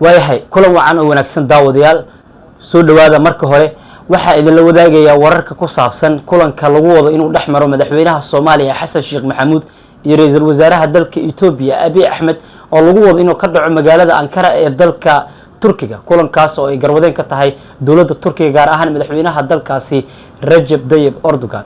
Waayahay, kulan wacan oo wanaagsan, daawadayaal, soo dhowaada. Marka hore waxaa idinla wadaagayaa wararka ku saabsan kulanka lagu wado inuu dhex maro madaxweynaha Soomaaliya Xasan Sheekh Maxamuud iyo ra-iisul wasaaraha dalka Etoobiya Abiy Axmed, oo lagu wado inuu ka dhaco magaalada Ankara ee dalka Turkiga. Kulankaas oo ay garwadeen ka tahay dowladda Turkiga, gaar ahaan madaxweynaha dalkaasi Rajab Dayib Erdogan.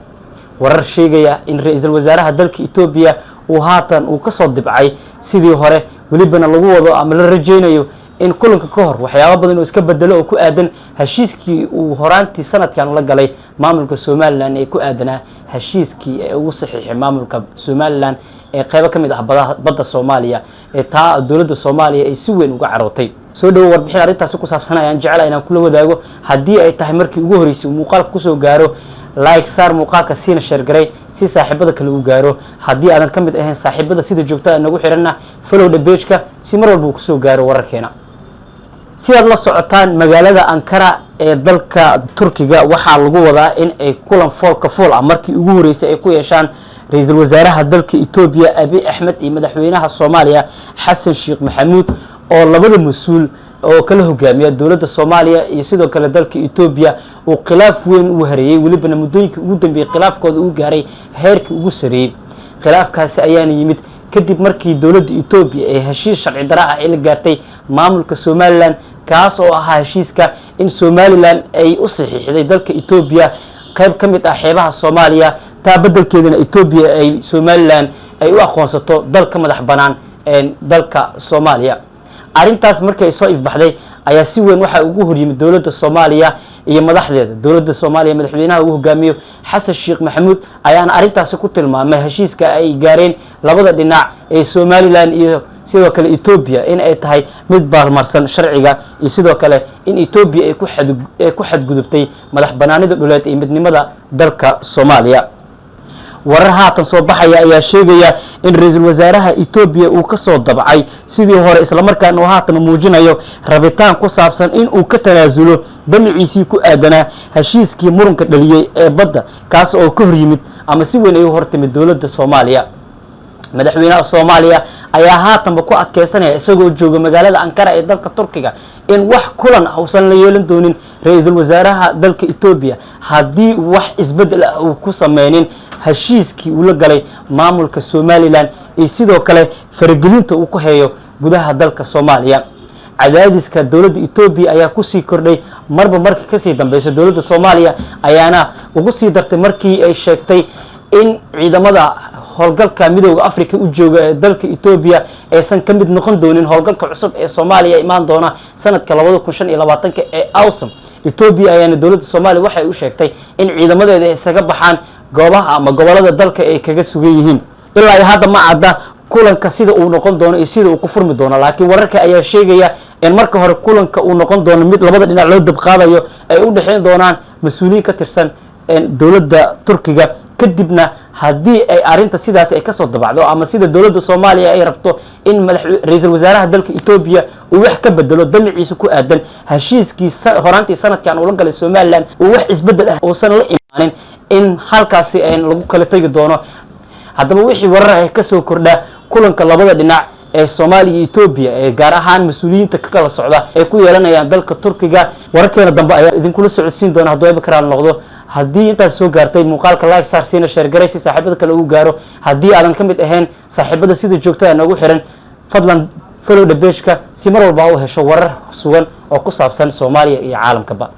Warar sheegaya in ra-iisul wasaaraha dalka Etoobiya uu haatan uu kasoo dibcay sidii hore, welibana lagu wado ama la rajeynayo in kulanka ka hor waxyaabo badan oo iska bedelo oo ku aadan heshiiskii uu horaantii sanadkan la galay maamulka Somaliland, ee ku aadanaa heshiiskii ee ugu saxiixay maamulka Somaliland ee qeybo ka mid ah badda Soomaaliya, ee taa dowladda Soomaaliya ay si weyn uga carootay. Soo dhowo, warbixin arrintaasi ku saabsan ayaan jecela inaan kula wadaago. Haddii ay tahay markii ugu horreysay uu muuqaalka kusoo gaaro, like saar muuqaalka, siina share garay si saaxiibada kale uu gaaro. Haddii aadan ka mid ahayn saaxiibada sida joogtada nagu xiranna, follow the page-ka si mar walba uu kusoo gaaro wararkeena. Sidaad la socotaan, magaalada Ankara ee dalka Turkiga waxaa lagu wadaa in ay kulan foolka fool ah markii ugu horreysay ay ku yeeshaan ra-iisul wasaaraha dalka Etoobiya Abiy Axmed iyo madaxweynaha Soomaaliya Xasan Sheekh Maxamuud, oo labada mas-uul oo kala hogaamiya dowladda Soomaaliya iyo sidoo kale dalka Etoobiya uu khilaaf weyn u hareeyey, welibana muddooyinkii ugu dambeeyey khilaafkooda uu gaaray heerkii ugu sareeyey. Khilaafkaasi ayaana yimid kadib markii dowladda Etoobiya ee heshiis sharci dara ah ay la gaartay maamulka Somaliland, kaas oo ahaa heshiiska in Somaliland ay u saxiixday dalka Etoobiya qayb ka mid ah xeebaha Soomaaliya, taa beddelkeedana Etoobiya ay Somaliland ay u aqoonsato dal ka madax banaan dalka Soomaaliya. Arrintaas markii ay soo ifbaxday ayaa si weyn waxaa ugu horyimid dowladda Soomaaliya iyo madaxdeeda. Dowladda Soomaaliya, madaxweynaha uu hogaamiyo Xasan Sheekh Maxamuud, ayaana arrintaasi ku tilmaamay heshiiska ay gaareen labada dhinac ee Somaliland iyo sidoo kale Etoobiya in ay tahay mid baalmarsan sharciga, iyo sidoo kale in Etoobiya ay ku xadgudubtay madax banaanida dhuleed iyo midnimada dalka Soomaaliya. Warar haatan soo baxaya ayaa sheegaya in ra-iisul wasaaraha Etoobiya uu ka soo dabcay sidii hore, islamarkaana uu haatan muujinayo rabitaan ku saabsan in uu ka tanaasulo damaciisii ku aadanaa heshiiskii muranka dhaliyey ee badda, kaas oo ka hor yimid ama si weyn ay u hortimid dowladda Soomaaliya. Madaxweynaha Soomaaliya ayaa haatanba ku adkeysanaya, isagoo jooga magaalada Ankara ee dalka Turkiga, in wax kulan ah uusan la yeelan doonin ra-iisul wasaaraha dalka Etoobiya haddii wax isbeddel ah uu ku sameynin heshiiskii uu la galay maamulka Somaliland iyo sidoo kale faragelinta uu ku hayo gudaha dalka Soomaaliya. Cadaadiska dowladda Etoobiya ayaa kusii kordhay marba markii kasii dambeysa. Dowladda Soomaaliya ayaana ugu sii dartay markii ay sheegtay in ciidamada howlgalka Midooda Africa u jooga ee dalka Etoobiya aysan ka mid noqon doonin howlgalka cusub ee Soomaaliya imaan doona sanadka 2025-ka ee AUSSOM. Etoobiya ayaana dowladda Soomaaliya waxay u sheegtay in ciidamadeeda ay isaga baxaan goobaha ama gobolada dalka ay kaga sugan yihiin. Ilaa iyo hadda ma cadda kulanka sida uu noqon doono iyo sida uu ku furmi doono, laakiin wararka ayaa sheegaya in marka hore kulanka uu noqon doono mid labada dhinac loo dabqaadayo, ay u dhexeyn doonaan mas-uuliyiin ka tirsan dowladda Turkiga. Kadibna haddii ay arrinta sidaas ay kasoo dabacdo ama sida dowladda Soomaaliya ay rabto in madax ra-iisul wasaaraha dalka Etoobiya uu wax ka bedelo damaciisa ku aadan heshiiskii horaantii sanadkan ula galay Somaliland, uu wax isbedel ah uusan la imaanin, in halkaasi lagu kala tegi doono. Haddaba wixii warar ah kasoo kordha kulanka labada dhinac ee Soomaaliya iyo Etoobiya, ee gaar ahaan mas-uuliyiinta ka kala socda ay ku yeelanayaan dalka Turkiga, wararkeena dambe ayaa idinkula socodsiin doona hadduu Eebe karaal noqdo. Haddii intaas soo gaartay, muuqaalka like saar, siina share garay si saaxiibada kale uu gaaro. Haddii aadan ka mid ahayn saaxiibada sida joogtada noogu xiran, fadlan follow the page-ka si mar walba u hesho warar sugan oo ku saabsan Soomaaliya iyo caalamkaba.